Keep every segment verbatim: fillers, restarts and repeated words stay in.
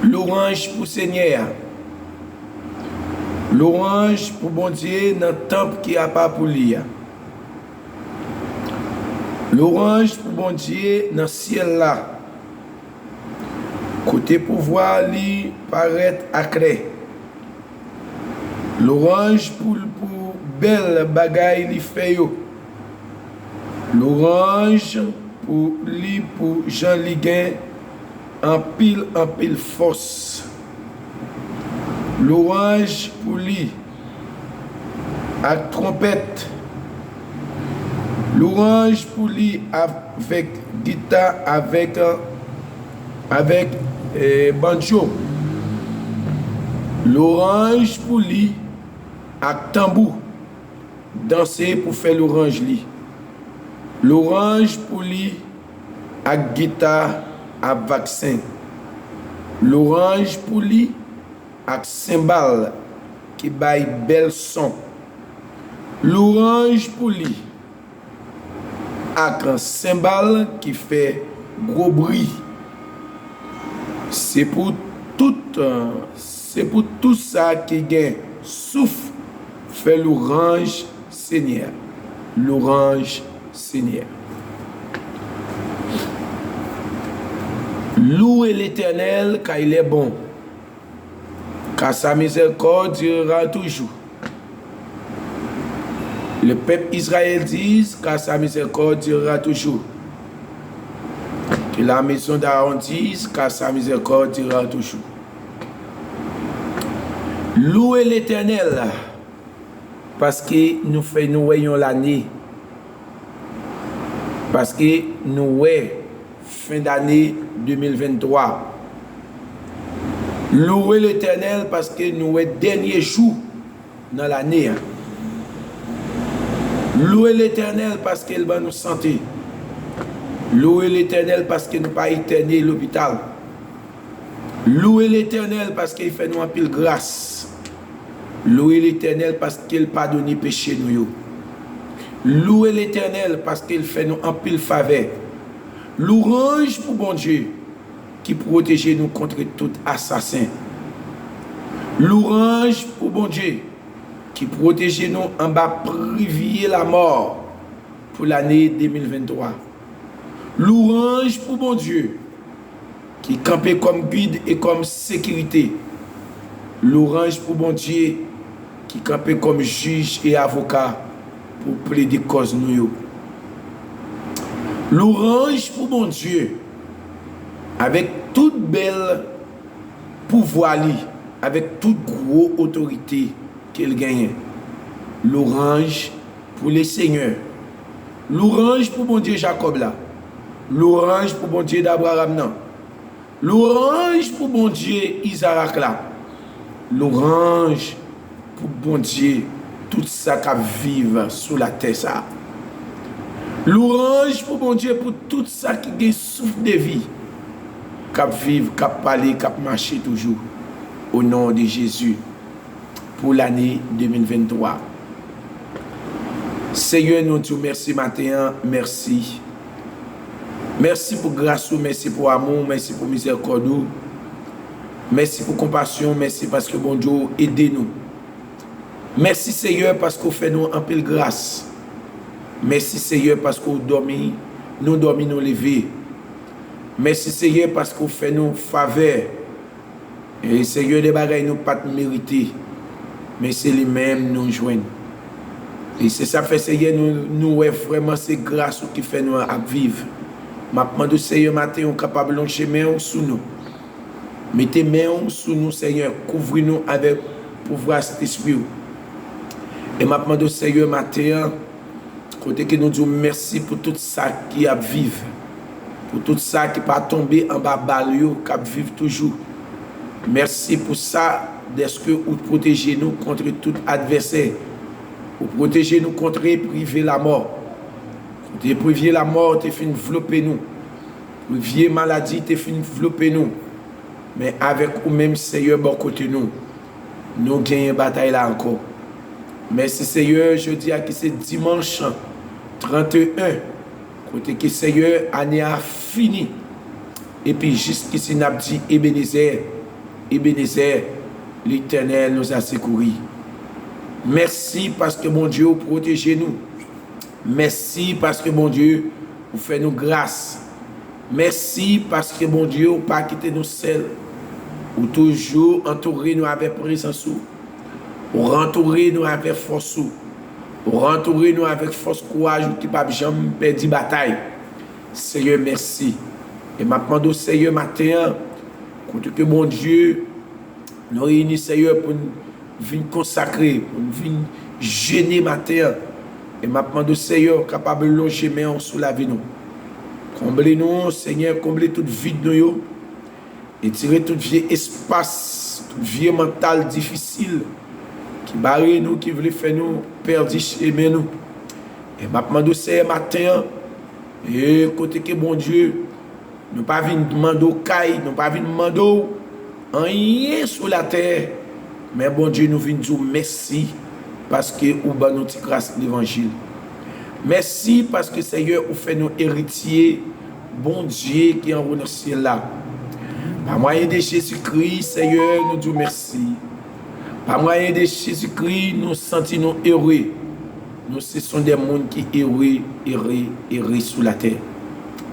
Lwanj pou Senyè a. Lwanj pou Bondye nan tanp ki apa pou li a. Lwanj pou Bondye nan syèl la, kote pouvwa li parèt aklè. Lwanj pou, pou bèl bagay li fè yo. Lwanj pou li pou jan li gen anpil, anpil fòs. Lwanj pou li ak twonpèt. Lwanj pou li avèk gita, avèk, avèk, eh, banjo. Lwanj pou li ak tanbou. Danse pou fè lwanj li. Lwanj pou li ak gita ak vaksen. Lwanj pou li ak senbal ki bay bèl son. Lwanj pou li ak senbal ki fè gwo bri. Se pou tout, se pou tout sa ki gen souf fè lwanj Senyè. Lwanj Senyè. Louez l'Éternel, car il est bon, car sa miséricorde durera toujours. Le peuple Israël dise, car sa miséricorde durera toujours. Que la maison d'Aaron dise, car sa miséricorde durera toujours. Louez l'Éternel, paske nou fè, nou wè yon lane, paske nou wè fen dane de mil venntwa. Louez l'Éternel, paske nou wè dènye jou nan lane a. Louez l'Éternel, paske l ban nou sante. Louez l'Éternel, paske nou pa etène lopital. Louez l'Éternel, paske l fè nou anpil gras. Louez l'Éternel, paske l padone peche nou yo. Louez l'Éternel, paske l fè nou anpil favè. Lwanj pou Bondye ki pwoteje nou kont tout asasen. Lwanj pou Bondye ki pwoteje nou anba privye lamò pou lane de mil venntwa. Lwanj pou Bondye ki kanpe kòm gid e kòm sekirite. Lwanj pou Bondye ki kanpe kòm jij e avoka pou plede kòz nou yo. Lwanj pou Bondye avèk tout bèl pouvwa li, avèk tout gwo otorite ke l genyen. Lwanj pou Lesenyè. Lwanj pou Bondye Jakòb la. Lwanj pou Bondye Dabraram nan. Lwanj pou Bondye Izarak la. Lwanj pou Bondye tout sa k ap viv sou latè sa a. Lwanj pou Bondye pou tout sa ki gen souf de vi, k ap viv, k ap pale, k ap mache toujou. O non de Jezi, pou lane de mil venntwa. Senyè, nou di w mèsi maten an, mèsi. Mèsi pou gras ou, mèsi pou amou w, mèsi pou mizèrikòd ou. Mèsi pou konpasyon w, mèsi paske Bondye w ede nou. Mèsi Senyè paske w fè nou anpil gras. Mèsi Senyè paske w dòmi, nou dòmi, nou leve. Mèsi Senyè paske w fè nou favè. E Senyè, de bagay nou pa t merite, men se li menm nou jwenn. E se sa k fè, Senyè, nou, nou wè vrèman se gras ou ki fè nou ap viv. M ap mande w, Senyè, maten, ou kapab lonje men w sou nou. Mete men w sou nou, Senyè, kouvri nou avèk pouvwa Sentespri w. E m ap mande w, Senyè, maten an, kote ke nou di w mèsi pou tout sa ki ap viv, pou tout sa ki pa tonbe anba bal yo, k ap viv toujou. Mèsi pou sa, dèske ou pwoteje nou kont tout advèsè. Ou pwoteje nou kont privye lamò. Kote privye lamò te fin vlope nou, privye maladi te fin vlope nou, men avèk ou menm, Senyè, bò kote nou, nou genyen batay la ankò. Mèsi, Senyè, jodi a ki se dimanch trannteyen, kote ke, Senyè, ane a fini. Epi jiskisi n ap di, Ebenezè, Ebenezè, Letènèl nou a sekouri. Mèsi paske Bondye ou pwoteje nou. Mèsi paske Bondye ou fè nou gras. Mèsi paske Bondye ou pa kite nou sèl. Ou toujou antoure nou avèk prezans ou. Ou antoure nou avèk fòs ou. Ou antoure nou avèk fòs kouraj ou ki p ap janm pèdi batay. Seyè, mèsi. E m ap mande w, Seyè, maten an, kote ke Bondye, nou reyini, Seyè, pou n vin konsakre, pou n vin jene maten an. E m ap mande w, Seyè, w kapab lonje men w sou lavi nou. Konble nou, Senyè, konble tout vid nou yo. Retire tout vye espas, tout vye mantal difisil ki bare nou, ki vle fè nou pèdi chemen nou. E m ap mande w, Seyè, maten an, e kote ke Bondye, nou pa vin mande w kay, nou pa vin mande w anyen sou latè, men Bondye, nou vin di w mèsi paske ou ban nou ti gras levanjil. Mèsi paske, Seyè, ou fè nou eritye Bondye ki anwo nan syèl la. Pa mwayen de Jezikri, Seyè, nou di w mèsi. Pa mwayen de Jezikri, nou santi nou ere. Nou se son de moun ki ere, ere, ere sou latè.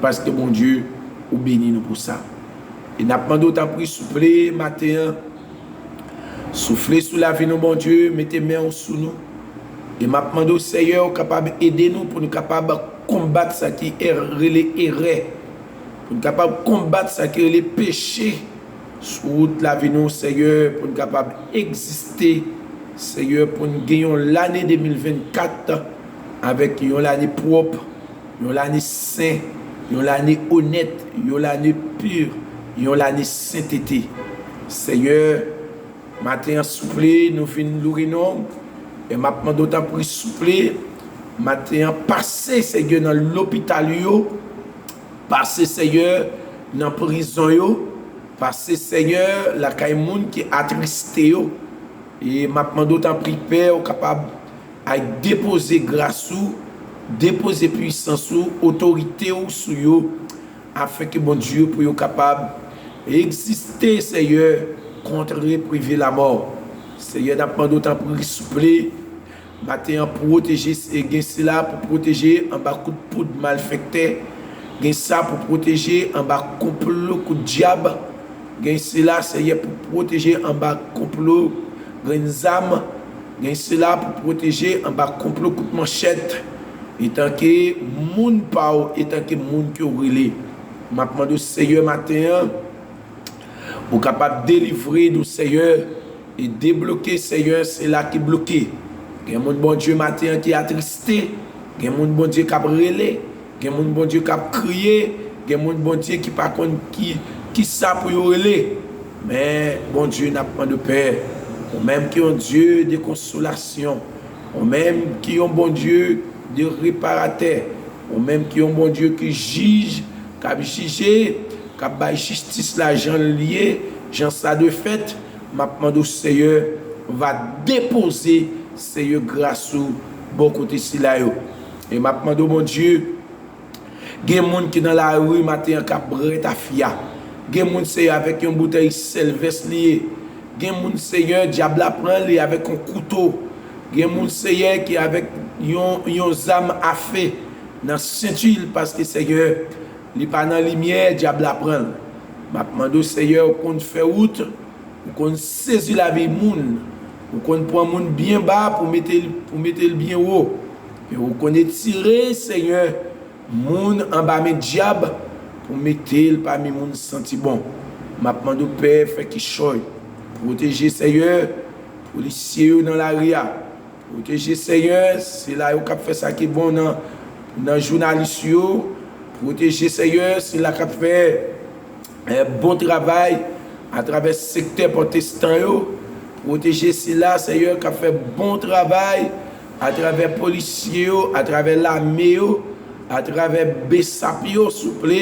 Paske Bondye, ou beni nou pou sa. E n ap mande w tanpri, souple, maten an, soufle sou lavi nou, Bondye, mete men w sou nou. E m ap mande w, Seyè, w kapab ede nou pou nou kapab konbat sa ki e-, rele erè, pou nou kapab konbat sa ki rele peche sou wout lavi nou, Seyè, pou nou kapab egziste, Seyè, pou nou gen yon lane de mil vennkat avèk yon lane pwòp, yon lane sen, yon lane onèt, yon lane pi, yon lane sentete. Seyè, maten an, souple, nou vin loure non w. E m ap mande w tanpri, souple, maten an, pase, Seyè, nan lopital yo, pase, Seyè, nan prizon yo, pase, Seyè, lakay moun ki atriste yo. E m ap mande w tanpri, Pè, w kapab al depoze gras ou, depoze pwisans ou, otorite w sou yo, afenke, Bondye, pou yo kapab egziste, Seyè, kontre prive lamò. Seyè, n ap mande w tanpri, souple, maten an, pwoteje, e gen sila pou pwoteje anba kout poud malfektè, gen sa pou pwoteje anba konplo kout dyab, gen sila, Seyè, pou pwoteje anba konplo grenn zam, gen sila pou pwoteje anba konplo kout manchèt, etanke moun pa w, etanke moun ke w rele. M ap mande w, Seyè, maten an, ou kapab delivre nou, Seyè, e debloke, Seyè, sila ki bloke. Gen moun, Bondye, maten an ki atriste, gen moun, Bondye, k ap rele, gen moun, Bondye, k ap kriye, gen moun, Bondye, ki pa konn ki, ki sa pou yo rele. Men, Bondye, n ap mande w, Pè, ou menm ki yon Dye de konsolasyon, ou menm ki yon Bondye de reparatè, ou menm ki yon Bondye ki jij, k ap jije, k ap bay jistis la jan l ye, jan sa dwe fèt, m ap mande w, Seyè, va depoze, Seyè, gras ou bò kote sila yo. E m ap mande w, Bondye, gen moun ki nan lari maten an k ap bwè tafya. Gen moun, Seyè, avèk yon boutèy sèlvès li ye. Gen moun, Seyè, dyab la pran li avèk yon kouto. Gen moun, Seyè, ki avèk yon, yon zam afe nan senti l, paske, Seyè, li pa nan limyè, dyab la pran l. M ap mande w, Seyè, ou konn fè wout, ou konn sezi lavi moun, ou konn pran moun byen ba pou mete l, pou mete l byen wo. E ou konn etire, Seyè, moun anba men dyab pou mete l pami moun santi bon. M ap mande w, Pè, fè kichòy. Pwoteje, Seyè, polisye yo nan lari a. Pwoteje, Seyè, sila yo k ap fè sa ki bon nan, nan jounalis yo. Pwoteje, Seyè, sila k ap fè, eh, bon travay atravè sektè pwotestan yo. Pwoteje sila, Seyè, k ap fè bon travay atravè polisye yo, atravè lame yo, atravè besap yo, souple,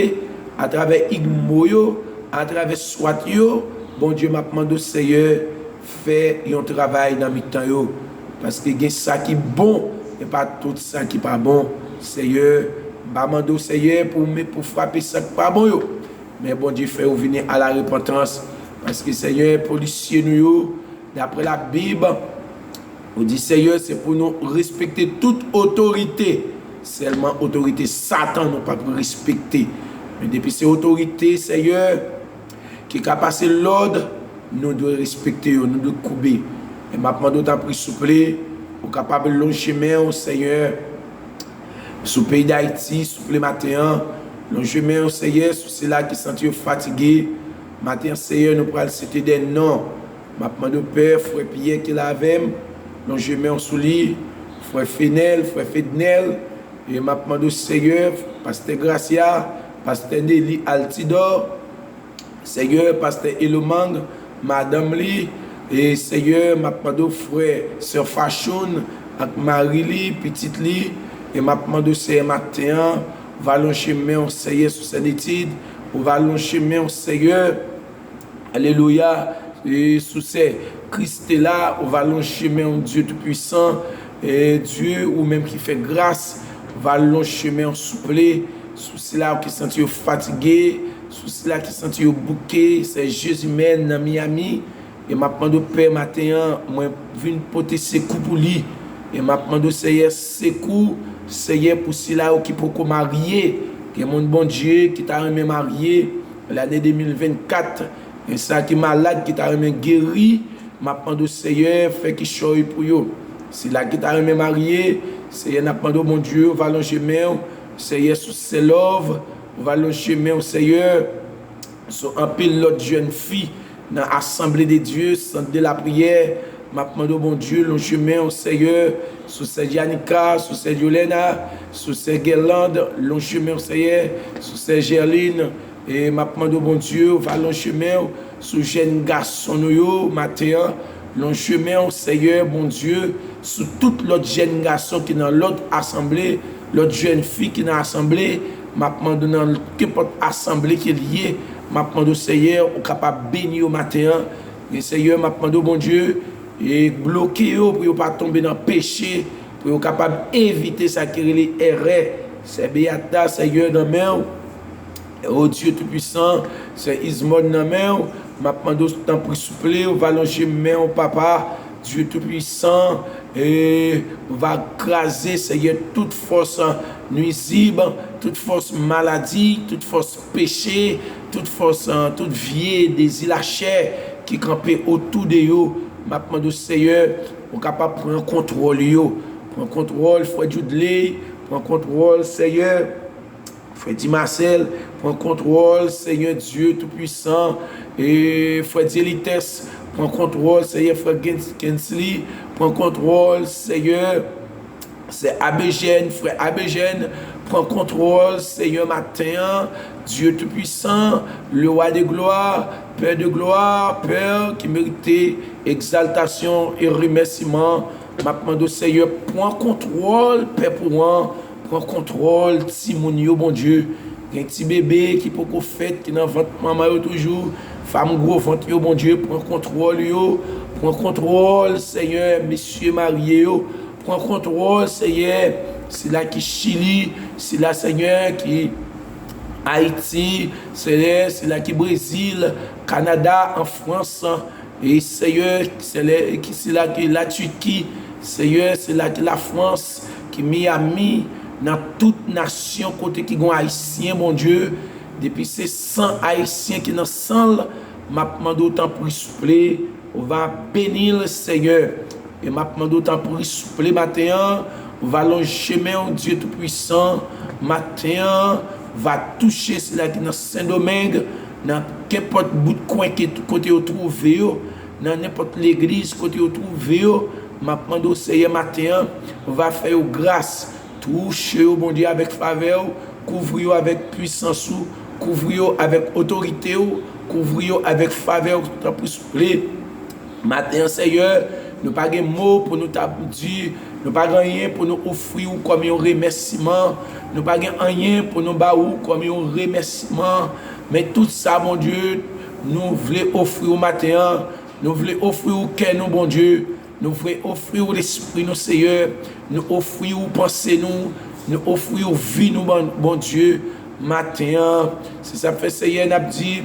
atravè igmo yo, atravè swat yo. Bondye, m ap mande w, Seyè, fè yon travay nan mitan yo. Paske gen sa ki bon, e pa tout sa ki pa bon. Seyè, m pa mande w, Seyè, pou, pou frape sa k pa bon yo. Men Bondye, fè yo vini a la repantans. Paske, Seyè, polisye nou yo, daprè Labib, ou di, Seyè, se pou nou respekte tout otorite. Sèlman otorite Satan nou p ap respekte. Men depi se otorite, Seyè, ki ka pase lòd, nou dwe respekte yo, nou dwe koube. E m ap mande w, tanpri, souple, ou kapab lonje men w, Seyè, sou peyi Dayiti, souple, maten an. Lonje men w, Seyè, sou sila ki santi yo fatige. Maten an, Seyè, nou pral site de non. M ap mande w, Pè, frè Pyè ki la avè m, lonje men w sou li, frè Fenèl, frè Fednèl. E m ap mande w, Seyè, pastè Gracia, pastè Nelly Altidor, Seyè, pastè Elomang, madanm li, e Seyè, m ap mande w, frè, sè Fachoun ak mari li, pitit li, e m ap mande w, Seyè, maten an, ou va lonje men w, Seyè, sou Sènetid, ou va lonje men w, Seyè, alelouya, e sou sè Kristela, ou va lonje men w, Dye Toupisan, e Dye, ou menm ki fè gras, ou va lonje men w, souple, sou sila ki santi yo fatige, sou sila ki santi yo bouke, sè Jezimèn nan Miami. E m ap mande w, Pè, maten an, mwen vin pote sekou pou li. E m ap mande w, Seyè, sekou, Seyè, pou sila yo ki poko marye. Gen moun, Bondye, ki ta renmen marye lane de mil vennkat. Gen sa ki malad, ki ta renmen geri. M ap mande w, Seyè, fè ki chòy pou yo. Sila ki ta renmen marye, Seyè, n ap mande w, Bondye, ou va lonje men w, Seyè, sou sè Love, ou va lonje men w, Seyè, sou anpil lòt jèn fi nan Asanble de Dye, Sant de Lapriyè. M ap mande w, Bondye, lonje men w, Seyè, sou sè Janika, sou sè Yolena, sou sè Guerlande, lonje men w, Seyè, sou sè Gerline. E m ap mande w, Bondye, ou va lonje men w sou jèn gason nou yo, maten an. Lonje men w, Seyè, Bondye, sou tout lòt jèn gason ki nan lòt asanble, lòt jèn fi ki nan asanble. M ap mande w, nan kenpòt asanble ke l ye, m ap mande w, Seyè, ou kapab beni yo maten an. E, Seyè, m ap mande w, Bondye, e bloke yo pou yo pa tonbe nan peche, pou yo kapab evite sa ki rele erè. Sè Beata, Seyè, nan men w. O Dye Toupisan, sè Izmòn nan men w. M ap mande w, tanpri, souple, ou va lonje men w, Papa, Dye Toupisan, e ou va kraze, Seyè, tout fòs nwizib, tout fòs maladi, tout fòs peche, tout fòs, tout vye dezi lachè ki kanpe otou de yo. M ap mande w, Seyè, ou kapab pran kontwòl yo. Pran kontwòl, frè Djoudley, pran kontwòl, Seyè. Frè Dimasèl, pran kontwòl, Seyè Dye Toupisan. E frè Dyelitès, pran kontwòl, Seyè. Frè Gens-, Gensley, pran kontwòl, Seyè. Sè Abejèn, frè Abejèn, pran kontwòl, Seyè, maten an. Dye Toupisan, le Roi de gloire, Pè de gloire, Pè ki merite egzaltasyon e remèsiman. M ap mande w, Seyè, pran kontwòl pèp ou an. Pran kontwòl timoun yo, Bondye. Gen ti bebe ki poko fèt, ki nan vant manman yo toujou. Fanm gwo vant yo, Bondye, pran kontwòl yo. Pran kontwòl, Seyè, mesye marye yo. Pran kontwòl, Seyè, sila ki Chili, sila, Seyè, ki Ayiti, Seyè, sila ki Brezil, Kanada, an Frans. E Seyè, sila ki Latiki, Seyè, sila ki Lafrans, ki Miami, nan tout nasyon kote ki gon Ayisyen, Bondye, depi se san Ayisyen ki nan san l, m ap mande w, tanpri, souple, ou va beni l, Seyè. E m ap mande w, tanpri, souple, maten an, ou va lonje men w, Dye Toupisan, maten an, va touche sila ki nan Sendomeng, nan kenpòt bout kwen ke, kote yo twouve yo, nan nenpòt legliz kote yo twouve yo. M ap mande w, Seyè, maten an, ou va fè yo gras, touche yo, Bondye, avèk favè w, kouvri yo avèk pwisans ou, kouvri yo avèk otorite w, kouvri yo avèk favè w, tanpri, souple. Maten an, Seyè, nou pa gen mo pou nou ta di, nou pa gen anyen pou nou ofri w kòm yon remèsiman, nou pa gen anyen pou nou ba ou kòm yon remèsiman, men tout sa, Bondye, nou vle ofri w maten an, nou vle ofri w kè nou, Bondye, nou vle ofri w lespri nou, Seyè, nou ofri w panse nou, nou ofri w vi nou, Bon-, Bondye, maten an. Se sa k fè, Seyè, n ap di,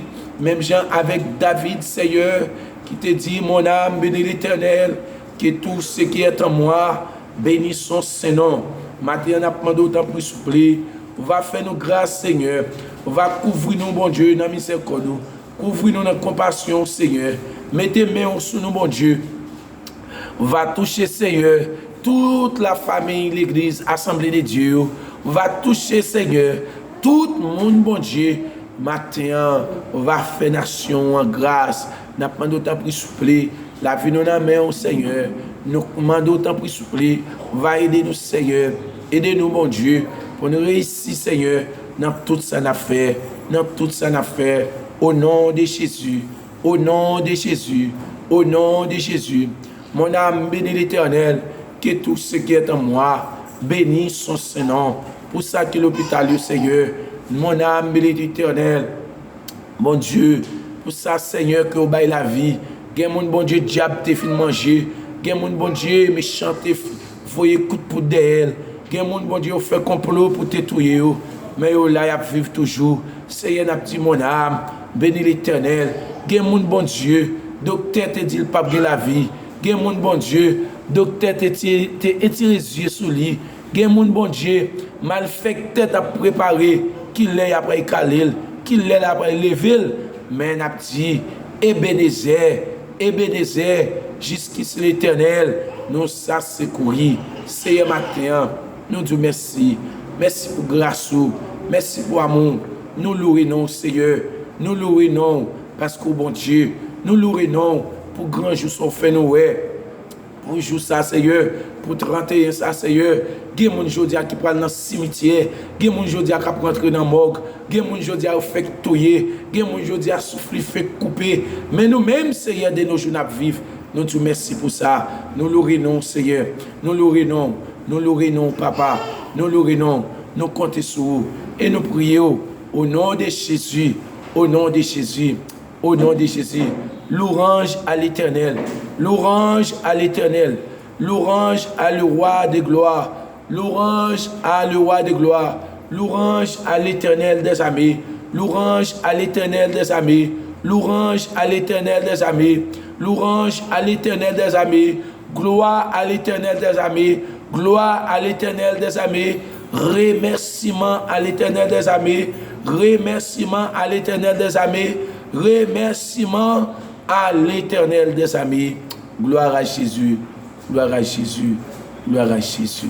Menm jan avèk David, Seyè, ki te di, Mon âme, bénis l'Éternel, que tout ce qui est en moi bénisse son saint nom. Maten an, n ap mande w, tanpri, souple, ou va fè nou gras, Senyè. Ou va kouvri nou, Bondye, nan mizèrikòd ou. Kouvri nou nan konpasyon w, Senyè. Mete men w sou nou, Bondye. Va touche, Seyè, tout la famiy legliz Asanble de Dye yo. Va touche, Seyè, tout moun, Bondye, maten an. Va fè nasyon an gras. N ap mande w, tanpri, souple, lavi nou nan men w, Seyè. Nou mande w, tanpri, souple, va ede nou, Seyè. Ede nou, Bondye, pou nou reyisi, Seyè, nan tout sa n ap fè, nan tout sa n ap fè, au nom de Jésus. Au nom de Jésus, au nom de Jésus, mon âme bénit l'Éternel, que tout ce qui est en moi bénisse son saint nom. Pou sa ki lopital yo, Seyè, mon âme bénit l'Éternel. Bondye, pou sa, Seyè, ke w bay lavi. Gen moun, Bondye, dyab te fin manje. Gen moun, Bondye, mechan te f- voye kout poud dèyè l. Gen moun, Bondye, yo fè konplo pou te touye yo, men yo la, y ap viv toujou. Seyè, n ap di, mon âme, bénis l'Éternel. Gen moun, Bondye, doktè te di l p ap gen lavi. Gen moun, Bondye, doktè te, te, te etire zye sou li. Gen moun, Bondye, malfektè t ap prepare ki lè y ap al kale l, ki lè l ap al leve l. Men n ap di, Ebenezè, Ebenezè, jiskis Letènèl nou sa sekouri. Seyè, maten an, nou di w mèsi. Mèsi pou gras ou. Mèsi pou amou w. Nou loure non w, Seyè. Nou loure non w, paske w Bondye. Nou loure non w pou gran jou sa w fè nou wè. Pou jou sa, Seyè, pou tranteyen sa, Seyè, gen moun jodi a ki pral nan simityè, gen moun jodi a k ap rantre nan mòg, gen moun jodi a yo fèk touye, gen moun jodi a souf li fèk koupe. Men nou menm, Seyè, de nos jours n ap viv. Nou di w mèsi pou sa. Nou loure non w, Seyè. Nou loure non w. Nou loure non w, Papa. Nou loure non w. Nou konte sou ou. E nou priye w. Au nom de Jésus. Au nom de Jésus. Au nom de Jésus. Louange à l'Éternel. Louange à l'Éternel. Louange à le roi de gloire. Louange à le roi de gloire. Louange à l'Éternel des armées. Louange à l'Éternel des armées. Louange à l'Éternel des armées. Louange à l'Éternel des armées. Gloire à l'Éternel des armées. Gloire à l'Éternel des armées. Remerciement à l'Éternel des armées. Remerciement à l'Éternel des armées. Remerciement à l'Éternel des armées. Gloire à Jésus. Gloire à Jésus. Gloire à Jésus.